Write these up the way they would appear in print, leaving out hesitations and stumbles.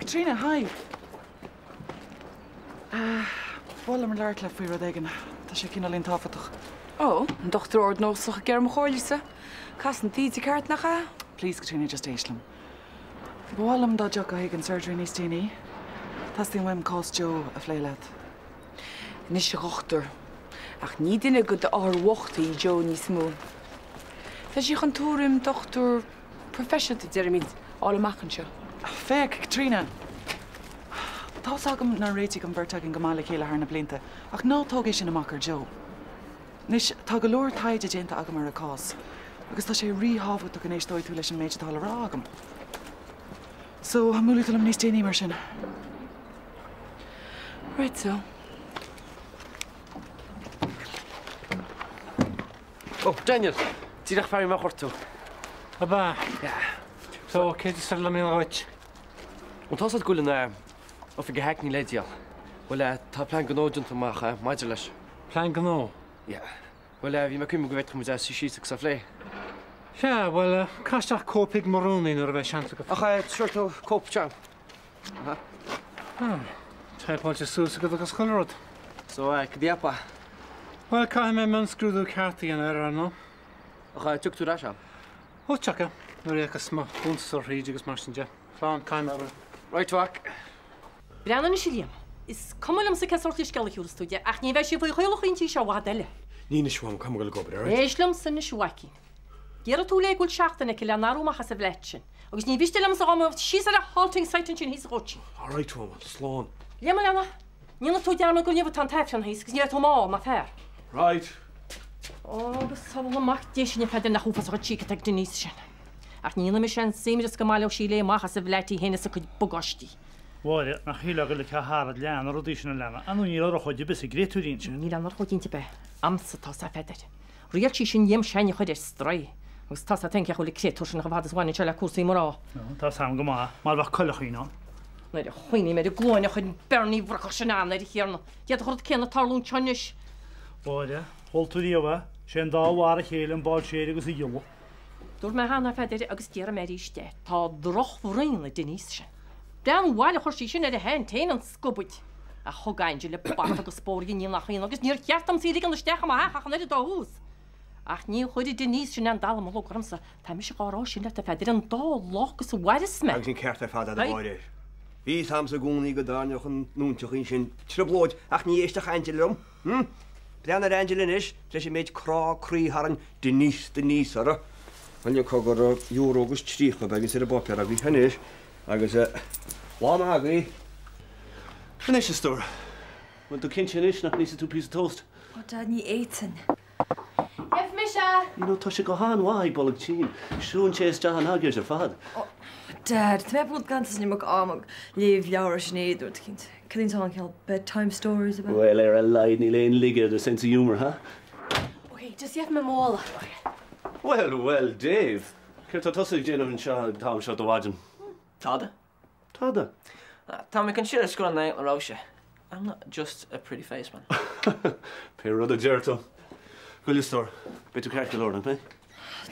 Caitríona, hi! Ba mhaith liom labhairt leat faoi rud éigin. Tá sé cineáilín tábhachtach. Ó, an dochtúir ardnósach ag iarraidh mo chomhairlese. Casann taoide ceart, nach ea? Please, Caitríona, just éist liom. Ba mhaith liom dá dtiocfá chuig an surgery níos déanaí. Teastaíonn uaim cás Joe a phlé leat. Anois, a dhochtúir, ach ní duine de d'othair bhochta í Joe níos mó. Tá sí chun tuairim dochtúir proifisiúnta, déarfaimid, a fháil amach anseo. Féach, Caitríona! Tá's agam nár réitigh an bheirt againn go maith le chéile thar na blianta, ach ná tóg é sin amach ar Joe. Anois, tá go leor taighde déanta agam ar a cás, agus tá sé ríthábhachtach go n-éisteoidh tú leis an méid atá le rá agam. So, an mbuailfidh tú liom níos déanaí mar sin? Right so. Oh, Daniel! Díreach fear amach orthu. Ab ea? Yeah. So, céard is féidir liom a dhéanamh dhuit? Bhuel, tá's agat go bhfuil an oifig i Hackney le díol. Bhuel, tá plean gnó déanta amach maidir leis. Plean gnó? Yeah. Bhuel, bhí mé ag cuimhneamh go bhféadfadh muid suí síos agus é a phlé. Sea, bhuel, caith isteach cóip chuig mo rúnaí nuair a bheidh seans agat. Ach, tabharfaidh tú cóip isteach. Aha. Ah, typeáilte suas agat agus chuile rud. So, cad a cheapfá? Bhuel, caithfidh mé mionscrúdú ceart a dhéanamh air, ar ndóigh. Ach tiocfaidh tú ar ais agam? Ó, tiocfaidh, nuair a fhéachas mo chuntasóir thríd agus mar sin de. Slán, caithfidh mé a dhul. Right, mhac. Breathnaigh anois a Liam. Is cuma liomsa cén sórt scéal a thiúrfas tú di, ach ní bheidh sí faoi chaolach an tí seo i bhfad eile. Ní anois, a Mham, caithfidh mé dul ag obair, alright? Éist liomsa anois, a mhaicín. Déarfaidh tú léi go bhfuil seachtain aici le n-athrú amach as an bhfleait sin, agus ní mhiste liomsa dá mbeadh síos ar an halting site ansin thíos sa Ghóitín. Alright, a Mham, slán. Liam, a leanbh, ní dhéanfaidh tú dearmad gur inniu atá an t-aifreann thíos agus ní bheidh tú mall, nach fearr. Right. Ó, agus sábhála Mac Dé sinn, a Pheadair, nach uafásach an cheek atá ag Denise sin. Ach ní dhéanfaidh mise aon suim is go mbaileoidh sí léi amach as an bhfleait í féin is a cuid bagáistí. Mháire, nach shílfeá go ligfeá thar lean na rudaí sin a leanadh, ar ndóigh níl urchóid ar bith sa gcréatúirín sin. Níl aon urchóid inti ar bith. A'msa atá a fhios, a Pheadair. Riail sí sin dhíom seisean a chur ar strae. Agus tá's a't féin cén chaoi a bhfuil an créatúr sin chomh fada is a bhaineann sé le cúrsaí mná. Tá 's a'm go maith, mar bheadh coileachaín ann. Nuair a chuimhním ar an gcluain a chuir an Bernie bhrocach sin ann air, a Thiarna, d'fhéadfadh an rud céanna tarlú anseo anois. Mháire, chuala tú riamh é? Sé an dá mhar a chéile an báilséir agus a ghiolla. Dúirt mé cheana, a Pheadair, agus déarfaidh mé arís é, tá drochbhraon ag Denise sin. Breathnaigh an bhail a chuir sí sin ar a haint féin, an scubaid! Ach thug Angela bata agus spór di, ní nach ionadh, agus níor cheart domsa í a ligean isteach i mo theach ach an oiread ó thús. Ach ní chuirfidh Denise sin aon dallamullóg ormsa, tá mise dhá rá sin leat, a Pheadair, an dá lá agus a mhaireas mé. Agus an ceart ar fad a'd a Mháire. Bhí 'fhios a'msa i gcónaí go dtarraingeodh an mhúinteoirín sin trioblóid ach ní éistfeadh Angela liom. Hm? Breathnaigh ar Angela anois, tar éis an méid crá croí a tharraing Denise Denise uirthi. Bhuel, cogar, euro agus 30 a bheas ar an bpáipéar agaibh anois agus lá maith agaibh. Anois, a stór, bhfuil tú cinnte anois nach n-íosfaidh tú píosa toast? Oh Dad, ní fhéadfainn. Gheobhaidh mise! You know, tá sé go han-mhaith ag bolg tinn. Siúlann sé isteach an aigéad ar fad. Oh Dad, tá mé ag gan an iomarca ama ag léamh leabhar ar Sinéad nó rud eicínt. Cad é an cineál bedtime stories ab ea? Bhuel, ar a laghad níl aon laige ar do sense of humour, huh? Ok, just gheobhaidh mé mo mhála. Bhuel, bhuel, Dave! Céard tá tusa ag déanamh anseo an t-am seo de mhaidin? Tada. Tada. Tá mé chun siar ar scoil in éineacht le Róise. I'm not just a pretty face, man. Pé rud a deir tú. Gabh i leith, a stór. Beidh tú ceart go leor, nach mbeidh?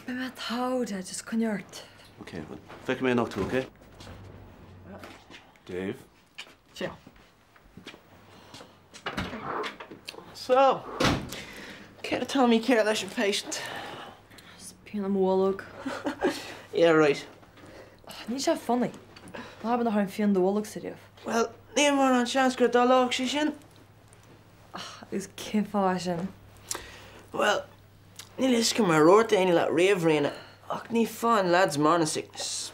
Beidh mé togha, Dad, just coinnigh ort. Ok, bhuel, feicfidh mé anocht tú, ok? Dave? Sea. So, céard atá mícheart leis an patient? Is pian i mo bholg. Yeah, right. Níl sé funny. Ná habair nach raibh pian i do bholgsa riamh. Bhuel, níl mórán seans go dtarlódh sé sin. Agus cén fáth é sin? Bhuel, níl a fhios agam ar dhúirt éinne leat riamh, Ríona, ach ní fhaigheann lads morning sickness.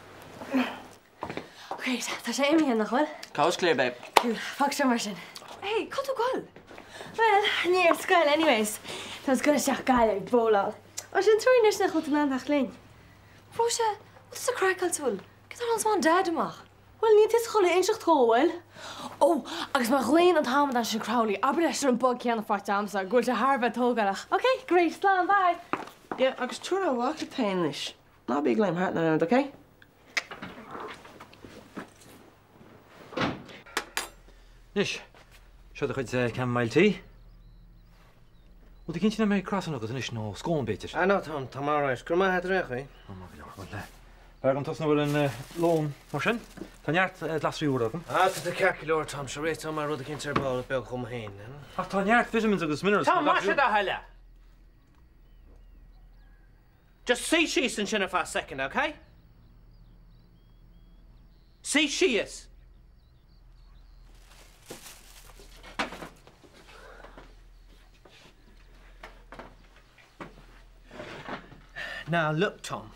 Great, tá sé imithe, nach bhfuil? Coast clear, babe. Cool, fág seo mar sin. Hey, cá bhfuil tú ag goil? Bhuel, ní ar scoil anyways. Tá ag goil isteach Gaillimh ag bowláil. Ó sin trua anois nach bhfuil tú in ann teacht linn. Róise, bhfuil tusa craiceáilte bhfuil? Cad a tharla an Dad amach? Bhuel, níl tusa chun a inseacht dhó, bhfuil? Ó, agus má ghlaonn an t-amadán sin Crowley, abair leis ar an bug céanna faighte a'msa, go bhfuil sé thar a bheith tógálach. Ok, great, slán, bye! Yeah, agus tabhair amach leat féin anois. Ná bí ag léim thart na around, ok? Anois, seo do chuid chamomile tea. Bhfuil tú cinnte nach mbeidh croissant agat anois nó scone b'fhéidir? Ah no, táim, táim alright. Go raibh maith agat ar aon chaoi. Ó, maith go leor, bhuel. B'fhearr dom tosnú ar an lón mar sin. Tá neart glasraí úra agam. Ah, tá tú ceart go leor, Tom. Sure réiteoidh mé rud eicínt ar ball beag dhom féin. Ach tá neart vitamins agus minerals sna glasraí. Tom, más é do thoil é. Just suigh síos ansin ar feadh soicind, ok? Suigh síos! Now look, Tom.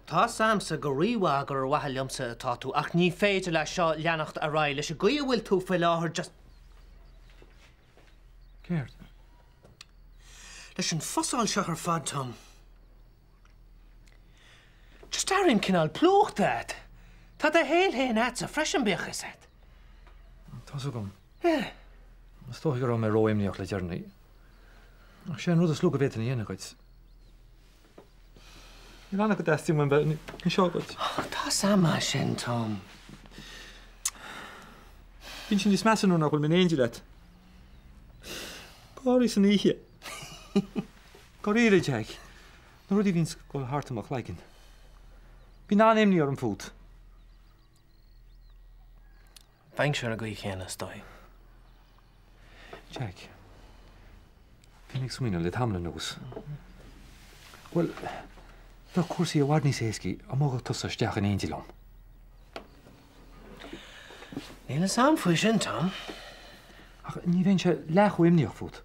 Tá 's a'msa go rí-mhaith gur ar mhaithe liomsa atá tú ach ní féidir leis seo leanacht ar aghaidh leis an gcaoi a bhfuil tú faoi láthair just. Céard? Leis an fusáil seo ar fad, Tom. Just airím cineál plúchta a'd. Tá do shaol féin a'dsa freisin bíodh 'fhios a'd. Tá's agam. Yeah. Is dóigh go raibh mé ró-imníoch le deireanaí. Ach sé an rud is lú go bhféadfainn a dhéanamh dhuit. Níl ann ach go dteastaíonn uaim bheith anseo dhuit. Tá's a'm é sin, Tom. Bíonn sé níos measa nuair nach bhfuil mé in éindí leat. Go háirithe san oíche. Dáiríre, Jack. Na rudaí a bhíonns ag dul thart i mo chloigeann. Bíonn an-imní orm fút. Bheinnse ar an gcaoi chéanna, is dóigh. Jack, bhí mé ag smaoineamh le tamall anuas. Bhuel, bheadh cúrsaí i bhfad níos éascaí dá mbogfadh tusa isteach in éindí liom. Níl fhios a'm faoi sin, Tom. Ach ní bheinnse leath chomh imníoch fút.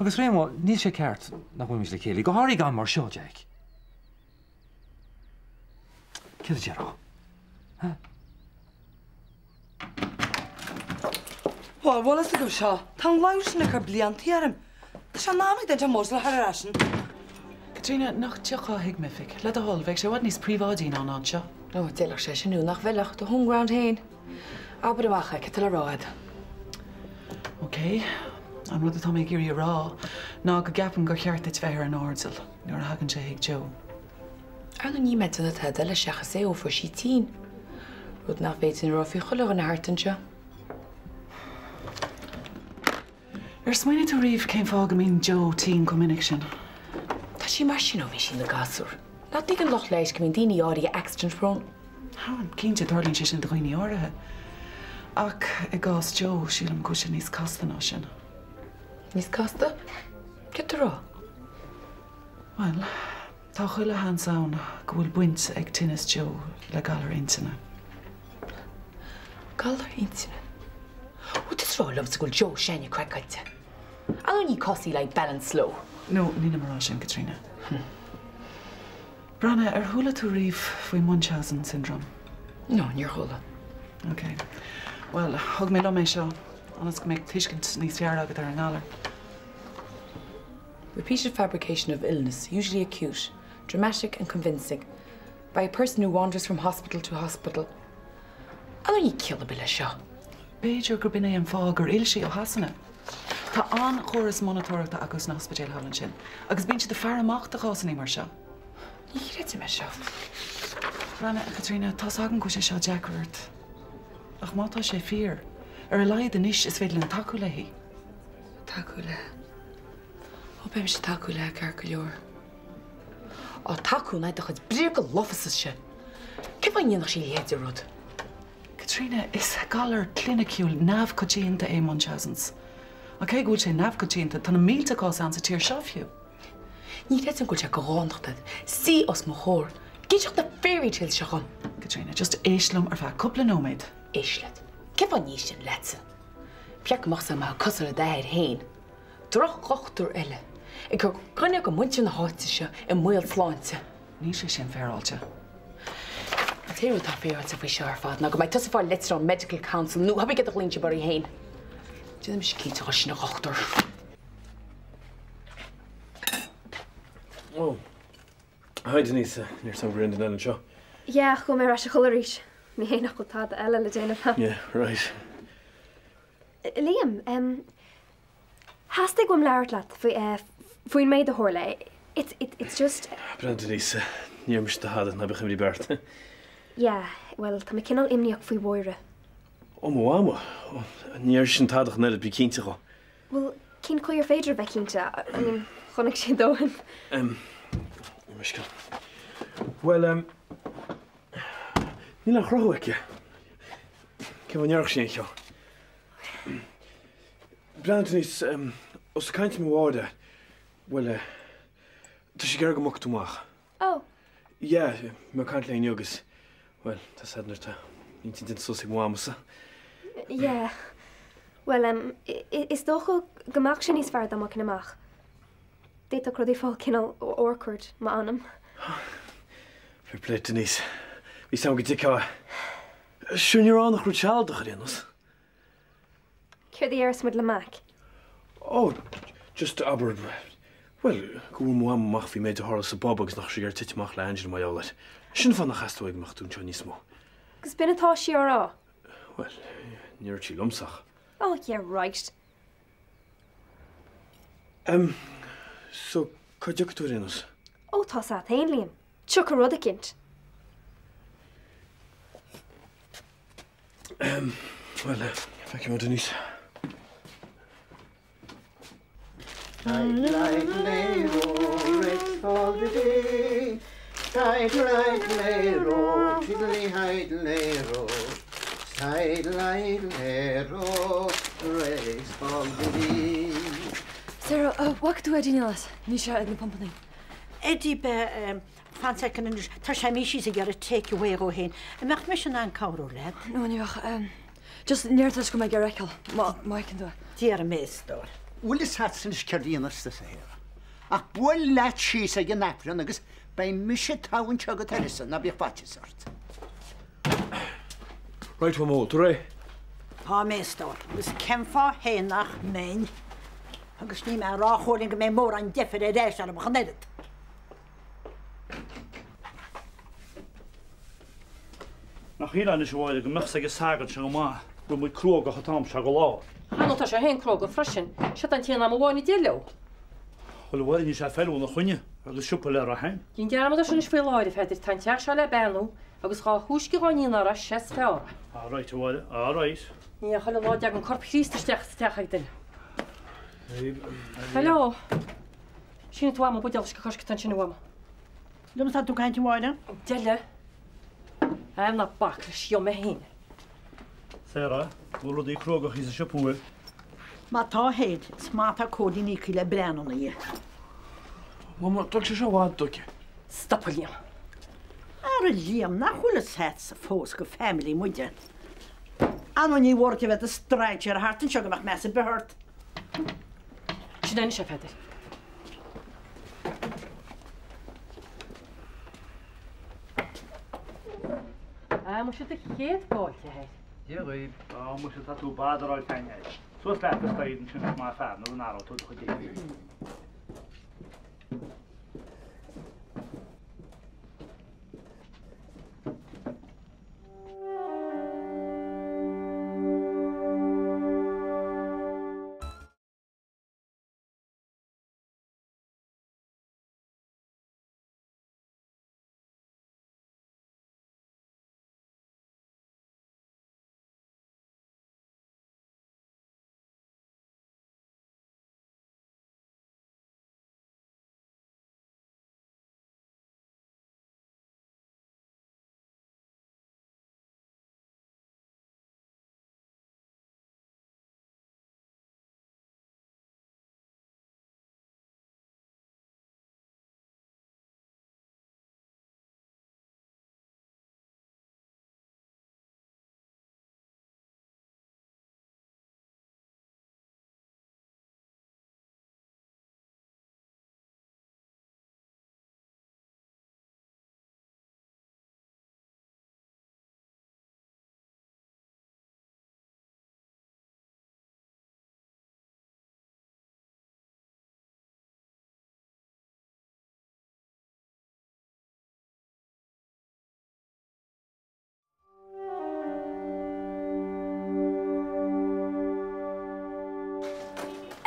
Agus ar aon mhodh, níl sé ceart nach bhfuilimid le chéile, go háirithe ag am mar seo, Jack. Céard a déarfá? Huh? Bhuel, bhfuil fhios agaibh seo, tá an leabhar sin ag cur bliantaí orm. Tá sé in am ag duine muzzle a chur ar eisean. Caitríona, nach dtiocfá chuig m'oifig? Le do thoil, bheadh sé i bhfad níos príobháidí ná an áit seo. Ó, d'fheilfeadh sé sin thú, nach bhfeilfeadh? Do home ground féin. Abair amach é, cad tá le rá agat? Ok, an rud atá mé ag iarraidh a rá ná go gceapaim gur cheart duit bheith ar an airdeall nuair a thagann sé chuig Joe. Ar ndóigh ní mé ag déanamh tada eile seachas é ó fuair sí tinn. Rud nach bhféadfainn a rá faoi chuile dhuine thart anseo. Ar smaoinigh tú riamh cén fáth go mbíonn Joe tinn chomh minic sin? Tá sí mar sin ó bhí sí ina gasúr. Ná tuigeann lucht leighis go mbíonn daoine áirithe accident prone? Tá, cinnte, tarlaíonn sé sin do dhaoine áirithe. Ach i gcás Joe, sílim go bhfuil sé níos casta ná sin. Níos casta? Céard tá a rá? Bhuel, tá chuile sheans ann go bhfuil baint ag tinneas Joe le galar intinne. Galar intinne? Ó, tá tú ag rá liomsa go bhfuil Joe s'againne craiceáilte. Ar ndóigh ní cás í le haghaidh Balance Slow. No, nílim a rá sin, Caitríona. Breathnaigh, ar chuala tú riamh faoi Munchausen syndrome? No, níor chuala. Ok. Bhuel, thug mé liom é seo, ionas go mbeadh tuiscint níos fearr agat ar an ngalar. Repeated fabrication of illness, usually acute, dramatic and convincing, by a person who wanders from hospital to hospital. Ar ndóigh níl ciall ar bith leis seo. B'fhéidir gurb in é an fáth gur fhill sí ó Shasana. Tá an-chóras monatóireachta acu sna hospidéil thall ansin, agus bíonn siad ag faire amach do chásanna mar seo. Ní chreidim é seo. Breathnaigh, a Chaitríona, tá's agam go bhfuil sé seo deacair ort. Ach má tá sé fíor, ar a laghad anois is féidir linn tacú léi. Tacú léi? Ó, beidh mise ag tacú léi, ceart go leor. Á, tacú in aghaidh do chuid bréaga lofa sin. Cén fáth a ndéanfadh sí a leithéid de rud? Caitríona, is galar cliniciúil neamhchoitianta é Munchausen's. Ach cé go bhfuil sé neamhchoitianta, tá na mílte cás ann sa tír seo fiú. Ní chreidim go bhfuil sé de dhánacht agat suí os mo chomhair ag inseacht na fairy tales seo dhom. Caitríona, just éist liom ar feadh cúpla nóiméad. Éist leat? Cén fáth a n-éistfinn leatsa? Ba cheart go mbeadh a fhios agam cosúil le d'athair féin. Drochdhochtúir eile ag cur dhuine de mhuintir na háite seo i mbaol sláinte. Níl sé sin féaráilte. An t-aon rud atá féaráilte faoi seo ar fad ná go mbeidh tusa ag fáil leitir ón Medical Council nó cibé céard a ghlaonn sibh oraibh féin. Déanfaidh mise cinnte dhe sin, a dhochtúir. Oh. Hi Denise, níl a fhios agam go raibh aon duine eile anseo. Yeah, ach gabhfaidh mé ar ais a chodladh arís. Ní hé nach bhfuil tada eile le déanamh agam. Yeah, right. Liam, em, theastaigh uaim labhairt leat faoi, eh, faoin méid a tharla. It's, it, it's just. Breathnaigh Denise, ní dhearna mise tada, ná bíodh imní ort. Yeah, well, tá mé cineál imníoch faoi Mháire. Ó mo mhama, ó, ní dhearna sí tada ach an oiread, bí cinnte dhe. Bhuel, cén chaoi ar féidir a bheith cinnte? I mean, chonaic sé dóthain. Em, mo scéal. Bhuel, em, Níl aon chruthú aici. Cén fáth a ndéarfadh sí aon cheo? Breathnaigh Denise, ós ag caint mo Mháire, bhuel, tá sí ag iarraidh go mbogfadh tú amach. Oh. Yeah, bhí mé ag caint léi inniu agus, bhuel, tá 's a'd nuair atá intinn déanta suas ag mo mhamasa. Yeah. Bhuel, em, is dócha go mbeadh sé níos fearr dá mbogfainn amach. D'fhéadfadh rudaí fáil cineál awkward, m'anam. Fair play Denise. Bhí 's a'm go dtuigfeá. Sure níor ann ach rud sealadach ar aon nós. Céard a dhéarfas muid le Mac? Oh, just abair, bhuel, go bhfuair mo mham amach faoin méid a tharla sa bpub agus nach raibh sí ag iarraidh titim amach le Angela mar gheall air. Sin an fáth nach theastaigh uaithi go mbeadh tú anseo níos mó. Agus b'in atá sí á rá? Bhuel, ní dúirt sí liomsa ach. Oh yeah, right. Em, so, cá dtiocfaidh tú ar aon nós? Ó, tá 's a'd féin, Liam. Tiocfaidh rud eicínt. Em, bhuel, feicfidh muid Denise. Sarah, bhfaca tú Eddie Nellis? Níl sé ag na pumpanna. Eddie, be, fan soicind anois, tá sé imithe síos ag iarraidh take away dhó féin. An mbeadh mise in ann cabhrú leat? No, ní bheadh. Just ní raibh toisc go mbeidh ar fheiceáil, má fheiceann tú é. Déarfaidh mé, a stór. Bhfuil fhios a'dsa anois céard a dhéanfas tusa, a Shéara, ach buail leat síos ag an Aifreann agus beidh mise togha anseo agat uireasa, ná bíodh faitíos ort. Right, a Mhamó, tú réidh? Tá mé, a stór, agus cén fáth féin nach mbeinn? Agus níl mé ag rá a Chóilín go mbeidh mórán deifir ar ais orm ach an oiread. Nach shílfeá anois a Mháire go mbeadh 's ag an sagart seo go maith go bhfuil muid cruógach an t-am seo go lá. Ar ndóigh tá sé féin cróga freisin. Siod an t-aon am amháin a deir leo. Bhuel a Mháire níl sé feiliúnach ina choinne agus siopa le rith féin. Déan dearmad air sin anois faoi láthair a Pheadair, tá an teach seo le beannú agus dhá thúisce dhá ndéanfar é sé is fearr é. All right a Mháire, all right. Ní hé chuile lá a dtagann corp Chríost isteach sa teach ag duine. Hello. Sínfidh tú agam an buidéal uisce coiscthe ansin a Mhama. Liomsa atá tú ag caint a Mháire? Deile. Á, ná bac leis, gheobhaidh mé féin. Sarah, bhfuil rudaí cruógach thíos sa siopa an bhfuil? Má tá a théid, is maith atá Cóilín íoctha le breathnú ina dhiaidh. Mama, d'fhág sé seo i bhfad duit. Stop a Liam. Ara Liam, nach bhfuil fhios a'dsa fós gur family muide. Ar ndóigh ní mhór duit a bheith i do strainséir thart anseo go mbeadh meas ar bith ort. Sin é anois é, Pheadair. Á, muise do chéad fáilte air. Dia dhaoibh. Á, muise tá tú badaráil féin air. Suas leat a staighre ansin is maith fear nuair a n-athróidh tú do chuid éadaí.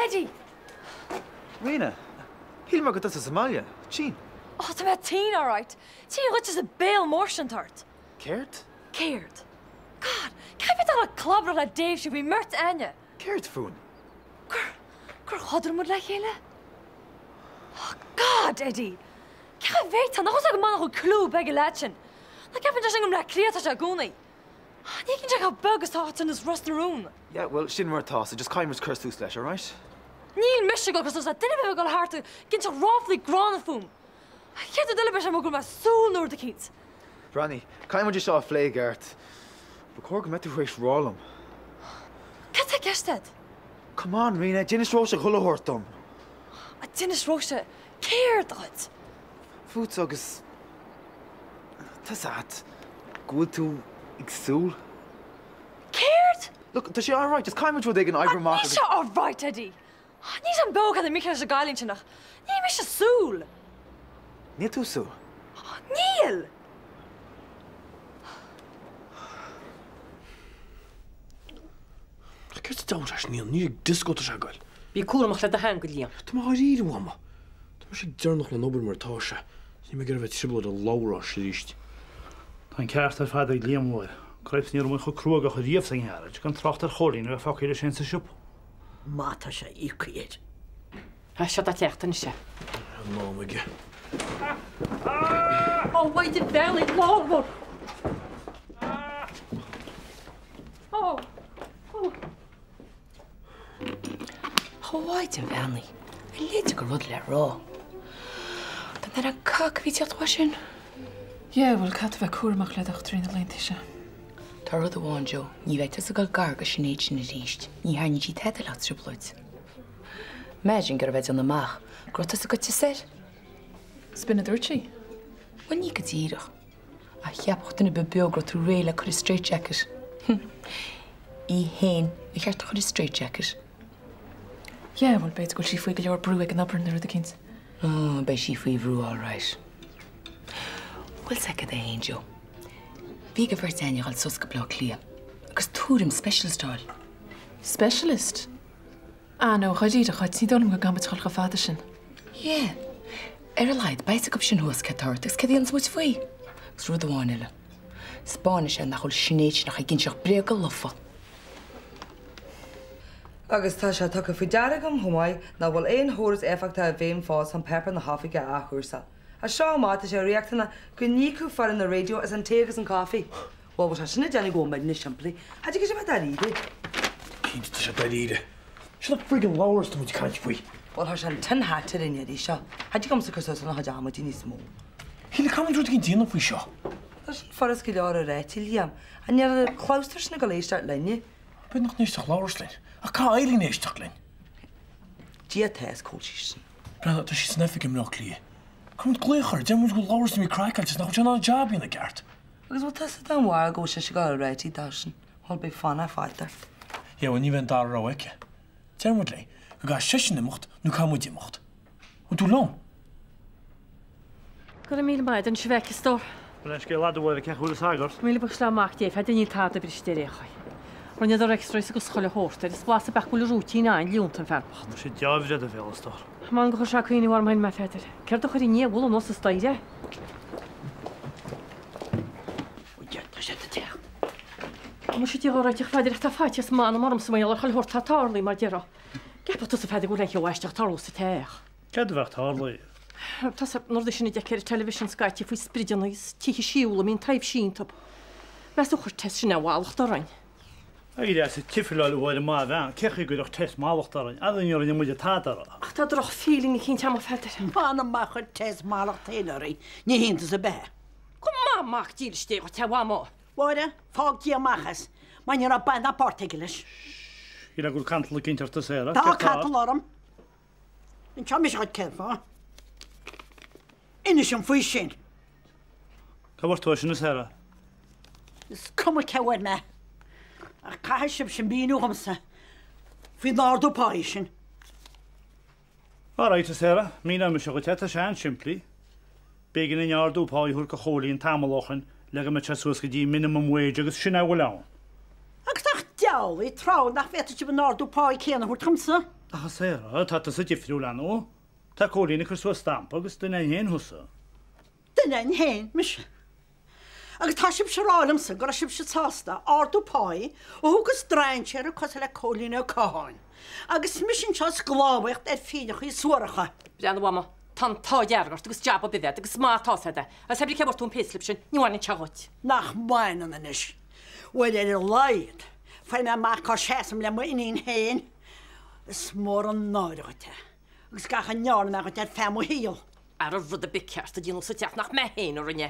Eddie! Ríona, shíl mé go raibh tusa sa mbaile. Tinn. Ó, tá mé tinn, alright. Tinn dhuit as an béal mór sin atá ort. Céard? Céard? God, caithfidh mé dul ag clábrach le Dave sin faoin mbeirt againne. Céard fúinn? Gur, gur chodail muid le chéile? Oh, God, Eddie! Cé chomh bhféadfá, nach bhfuil a fhios agam nach bhfuil clue beag ag an leaid sin. Nach gceapann sé sin go mBleá Cliath atá sé i gcónaí? Ní fheiceann sé chomh beag is atá áit ar nós Ros na Rún. Yeah, bhuel, sin mar atá, so just caithfidh muid cur suas leis, alright? Níl mise ag dul cur suas le duine ar bith ag dul thart ag inseacht ráflaí gránna fúm. Chéad rud eile beidh sé amuigh go bhfuil mé ag súil nó rud eicínt. Breathnaigh, caithfidh muid é seo a phlé i gceart. Ba chóir go mbeadh tú tar éis rá liom. Cad tá i gceist agat? Come on, Ríona, d'inis Róise chuile shórt dom. A d'inis Róise céard dhuit? Fútsa agus tá's agat go bhfuil tú ag súil. Céard? Look, tá sé alright, just caithfidh muid rud éigin a oibriú amach Níl sé alright, Eddie. Níl 'fhios a'm beo cad é mícheál leis an gcailín sin ach níl mise ag súil. Níl tú ag súil? Níl! Céard sa deabhal atá sé a dhéanamh? Ní ag dioscó atá sé ag goil. Bí cúramach le do theanga, Liam. Tá mé dháiríre, a Mhama. Tá mise ag deireanach le an obair mar atá sé. Níl mé ag iarraidh a bheith trioblóid a Labhráis arís. Tá an ceart ar fad ag Liam, a Mháire. Cripes ní raibh muid chomh cruógach riamh sa ngearáid, gan trácht ar Chóilín a bheith fágtha leis féin sa siopa. Má tá sé íoctha air. Tá seo ag teacht anois. An mám aige. Ó, Mhaighdean bheannaithe lámhar! Ó, ó. A Mhaighdean bheannaithe, a leithéid de rud le rá. Tá mé ar an cac a bhí ag teacht uaidh sin. Yeah, bhuel, caithfidh tú bheith cúramach le dochtúirí na laethanta seo. Tá rud amháin, Joe, ní bheidh tusa ag dul gar go Sinéad sin arís. Ní thairníonn sí tada le trioblóid. Imagine go raibh ag déanamh amach go raibh tusa goite soir. 'S b'in a dúirt sí? Bhuel, ní go díreach. Ach cheapfadh duine ar bith beo go raibh tú réidh le cur i straitjacket. Í fhéin ba cheart a chur i straitjacket. Yeah, bhuel, b'fhéidir go bhfuil sí faoi go leor brú ag an obair nó rud eicínt. Oh, beidh sí faoi bhrú alright. Bhfuil 's agat é fhéin, Joe? Bhí ag an bheirt againne a dhul suas go Bleá Cliath agus tuairim specialist a fháil. Specialist? Ah no, dháiríre, a Cháit, ní dóigh liom go gcaithfimid dhul chomh fada sin. Yeah. Ar a laghad, beidh 's acu sin thuas céard tá ort agus céard a dhéanfas muid faoi. Agus rud amháin eile. 'Spáinfidh sé nach bhfuil Sinéad sin ach ag inseacht bréaga lofa. Agus tá sé tugtha faoi deara agam chomh maith nach bhfuil aon chóras éifeachtach i bhfeidhm fós chun páipéar na hoifige a athchúrsáil. As seo amach tá sé riachtanach go n-íocfadh foireann an raidió as an tae agus an caife. Bhuel, bhfuil sé sin ag déanamh go bhfuil muidne simplí? Cha dtig sé a bheith dáiríre. Cinnte tá sé dáiríre. Sin an friggin Labhrás atá muid ag caint faoi. Bhuel, chuir sé an tin hat ar an iarraidh seo. Cha dtig liomsa cur suas lena chuid amaidí níos mó. Shíle, caithfimid rud éigin a dhéanamh faoi seo. Tá sin furast go leor a ráite, Liam. An ndéarfadh an clabhsúr sin ag dul éisteacht linne? B'fhéidir nach n-éistfeadh Labhrás linn. Ach caithfidh Eileen éisteacht linn. Dia atá is cá bhfuil sí sin. Breathnaigh, tá sí san oifig i mBleá Cliath. Caithfidh muid glaoch uirthi, déarfaidh muid go bhfuil Labhrás imithe craiceáilte is nach bhfuil sé in ann an jab a dhéanamh i gceart. Agus bhfuil tusa den bharúil go bhfuil sise ag dul a rá dó sin, bhuel beidh fánach faighte ort. Yeah, bhuel ní bheidh an dara rogha aici. Déarfaidh muid léi go gcaithfidh seisean imeacht nó caithfidh muid imeacht. Bhfuil tú liom? Go raibh míle maith agat, anois a mhic, a stór. Bhuel, an scéal fhada uaibh, cén chaoi a bhfuil a fhios agat? Míle buíochas le Mac Dé, Pheadair, níl tada briste ar aon chaoi. Rinneadar x-rays agus chuile shórt air, is blas ab ea go bhfuil a rúitín an-leonta an fear bocht. Muise dea-bhreith do bhéal, a stór. M'anam gur chuir sé cuimhne orm féin mé, a Pheadair. Céard a chuir an diabhal anuas an staighre é? Ó Dia, tá sé ag teacht. Muise Dia dhá réiteach, a Pheadair, ach tá faitíos m'anam ormsa mar gheall ar chuile shórt atá tarlaithe, mar déarfá. Ceapann tusa, a Pheadair, go bhfuil aon cheo aisteach ag tarlú sa teach. Céard a bheadh tarlaithe? Tá 's agat na rudaí sin a d'fheicfeá ar an television scaití faoi sprideanna is tithe síúla a mbíonn taibhsí iontu. Meas tú ar chuir Tess sin aon mhallacht orainn? Éirigh as an tsiofaláil a Mháire maith bhean, cé chaoi go gcuirfeadh Tess mallacht orainn? Fhada ní rinne muide tada uirthi. Ach tá droch feeling eicínt a'm a Pheadair. M'anam má chuir Tess mallacht féin orainn, ní hiontas ar bith é. Go maith mac dílis Dé dhuit, a Mhamó. Mháire, fág Dia amach as, mar ní raibh baint ná páirt aige leis. Shílfeá go bhfuil cantal eicínt ort a Sarah. Tá Céard tá cantal orm. Inseoidh mise dhuit cén fáth. Inis dom faoi sin. Cá bhfuair tú é sin, a Sarah? Is cuma cé bhfuair mé. Ach caithfidh sibhse míniú dhomsa faoin ardú páí sin. All right, a Sarah, míneoidh mise dhuit é, tá sé an-simplí. B'éigean dúinn ardú páí a thabhairt do Chóilín tamall ó shoin le go mbeadh sé suas go dtí minimum wage agus sin é a bhfuil ann. Agus nach diabhal í tráth nach bhféadfadh sibh an ardú páí céanna a thabhairt dhomsa? Ach a Sarah, tá tusa difriúil, ar ndóigh. Tá Cóilín ag cur suas stampa agus duine againn féin thusa. Duine againn féin, mise. Agus tá sibhse a rá liomsa go raibh sibhse sásta ardú páí a thabhairt do strainséara cosúil le Cóilín Ó Catháin, agus mise anseo ag sclábhaíocht ar phighneachaí suaracha. Breathnaigh, a Mhama. Tá an t-ádh dearg ort agus jab ar bith agat agus is maith atá agat é. Agus pé ar bith cé bhfuair tú an payslip sin, ní bhaineann sé dhuit. Nach mbaineann anois. Bhuel ar a laghad, fuair mé amach cá seasaim le m'iníon féin. Is mór an náire dhuit é, agus gach a ndearna mé dhuit ar feadh mo shaoil. An raibh rud ar bith ceart a déanadh sa teach nach mé féin a rinne.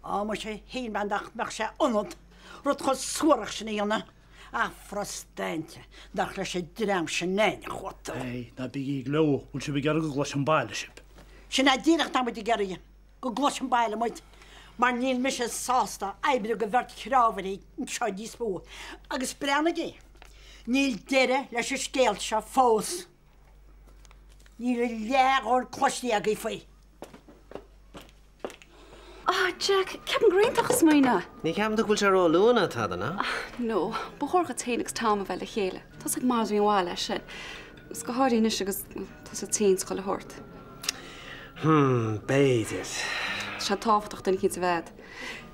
Á, muise, shíl mé nach mbeadh sé ionat rud chomh suarach sin a dhéanamh. Ach frustainte nach leis an dream sin fhéin a chuaigh tú. Hey, ná bígí ag gleo, bhfuil sibh ag iarraidh go gcloisfidh an baile sibh? Sin é díreach atá muid ag iarraidh, go gcloisfidh an baile muid, mar níl mise sásta oibriú do bheirt chreámhairí anseo níos mó. Agus breathnaigí, níl deireadh leis an scéal seo fós. Níl a leathdhomhan cloiste agaibh faoi. Ah, Jack, ceapaim gur iontach an smaoineamh é. Ní cheapann tú go bhfuil sé ró-luath ná tada, ná? No, ba chóir dhuit féin agus Tom a bheith le chéile. Tá's agat madraí an mhaith leis sin. Agus go háirithe anois agus tusa tinn is chuile shórt. Hmm, b'fhéidir. Tá sé tábhachtach duine eicínt a bheith agat.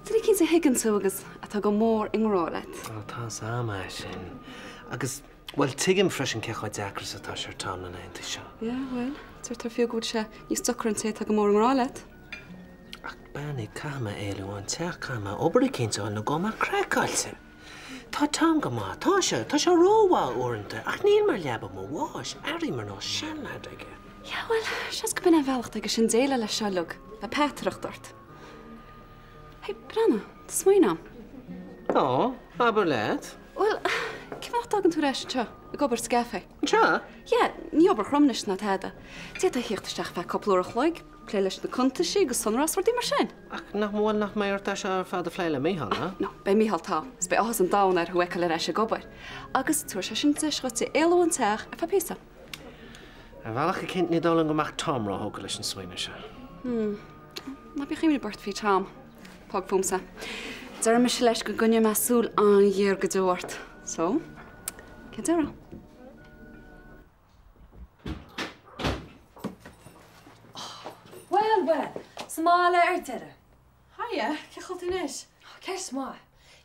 Duine eicínt a thuigeann tú agus atá go mór i ngrá leat. Ó, tá's a'm é sin. Agus, bhuel, tuigim freisin cé chomh deacair is atá sé ar Tom na laethanta seo. Yeah, bhuel, deirtear fiú go bhfuil sé níos deacra an té atá go mór i ngrá leat. Ach Bean, caithfidh mé éalú ón teach, caithfidh mé obair eicínt a fháil nó gabhfaidh mé craiceáilte. Tá Tom go maith, tá sé, tá sé rómhaith uaireanta, ach níl mé ar leaba mo bháis, airím ar nós seanleaid aige. Yeah, bhuel, seans go b'in é an bealach atá aige sin déileáil leis seo uilig, bheith peataireacht ort. Hey, breathnaigh, tá smaoineamh a'm. Ó, abair leat. Bhuel, cén fáth nach dtagann tú ar ais anseo, ag obair sa gcaife? Anseo? Yeah, ní obair throm anois ná tada. D'fhéadfá a thíocht isteach feadh cúpla uair a chloig, plé leis na cuntaisí agus sonrasc rudaí mar sin. Ach nach bhfuil, nach mbeidh ort é seo ar fad a phlé le Mícheál, ná? No, beidh Mícheál togha, is beidh áthas an domhain air thú a fheiceáil ar ais ag obair. Agus tabharfaidh sé sin deis dhuit éalú ón teach ar feadh píosa. Ar bhealach eicínt ní dóigh liom go mbeadh Tom róthógtha leis an smaoineamh seo. Hmm. Ná bíodh imní ort faoi Tom. Fág fúmsa. Déarfaidh mise leis go gcoinneoidh mé súil an-ghéar go deo ort. So, cén déarfá? Bhuel, bhuel, sa mbaile ar deireadh. Hiya, cén chaoi a bhfuil tú anois? Ceist mhaith.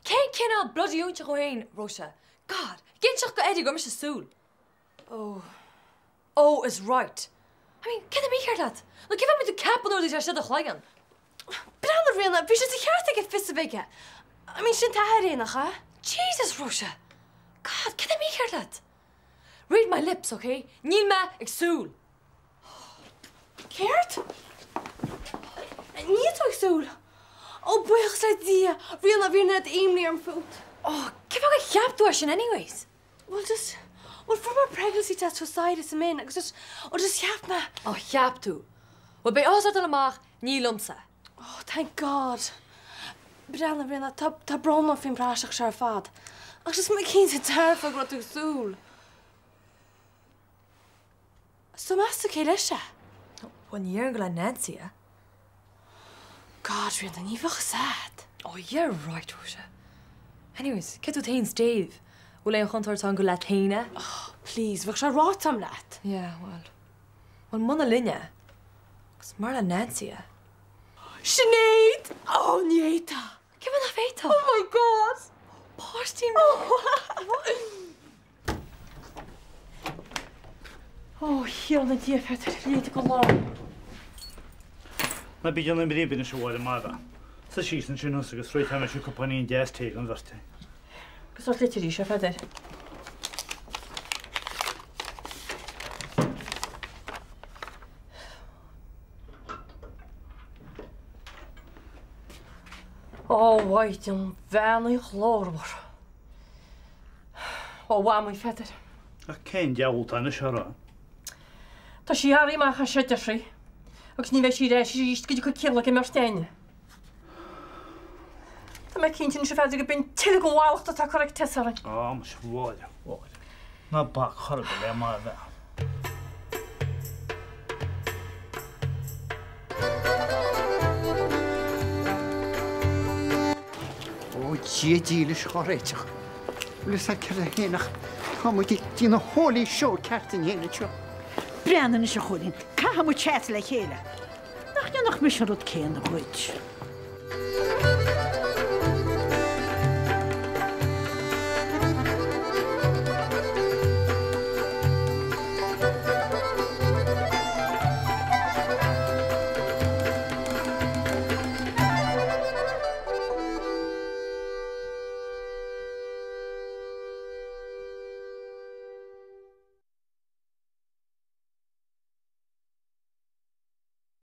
Cén cineál bloody óinseach thú fhéin, Róise? God, ag inseacht do Eddie go raibh mise ag súil. Oh. Oh is right. I mean, céard atá mícheart leat? Nó cén fáth a mbíonn tú ag ceapadh na rudaí seo istigh i do chloigeann? Breathnaigh, Ríona, bhí sé de cheart aige fios a bheith aige. I mean, sin t'athair é, nach ea? Jesus, Róise! God, céard atá mícheart leat? Read my lips, ok? Níl mé ag súil. Céard? Níl tú ag súil? Ó, buíochas le Dia! Ríona, bhí an oiread imní orm fút. Oh, cén fáth gur cheap tú é sin anyways? Well, just, well, fuair mé pregnancy test thuas staighre sa mBin agus just, oh, just cheap mé. Oh, cheap tú. Well, beidh áthas ort dul amach, ní liomsa. Oh, thank God. Breathnaigh, Ríona, tá, tá brón orm faoin bpraiseach seo ar fad. Ach just mé cinnte dearfa go raibh tú ag súil. So meas tú cé leis é? Bhuel, ní déarfainn gur le Nancy é. God, Ríona, ní bheadh fhios a'd. Oh, yeah right, Róise. Anyways, cé tú féin 's Dave? Bhfuil aon chontúirt ann gur leat féin é? Oh, please, bheadh sé ráite a'm leat. Yeah, well. Bhuel, muna linn é, agus mura le Nancy é. Sinéad! Oh, ní fhéadfá! Cén fáth nach bhféadfá? Oh my God! Páistí Oh, Thiarna Dia, Pheadair, léite go lá. Ná bí ag déanamh bríbe anois a Mháire, maith a bhean. Suigh síos ansin thusa agus réiteoidh mise cupáinín deas tae don bheirt againn. Cén sórt litir í seo, a Pheadair? Ó, Mhaighdean bheannaithe ghlórmhar. Ó, Mhamaí, a Pheadair. Ach cén diabhal atá anois á rá? Tá sí gearrtha amach as seo, deir sí, agus ní bheidh sí ar ais arís go dtiocfaidh ciall ag an mbeirt againne. Tá mé cinnte anois, a Pheadair, gurb in tuilleadh den mhallacht atá curtha ag Tess orainn. Á, muise, a Mháire, a Mháire. Ná bac chor ar bith le maith a bhean. Ó, Dia dílis dhá réiteach. Bhfuil fhios a'd céard é féin ach tá muid ag déanamh holy show ceart dínn féin anseo. Breathnaigh anois a Chóilín, caithfidh muid seasamh le chéile. Nach ndéanfadh mise an rud céanna dhuit?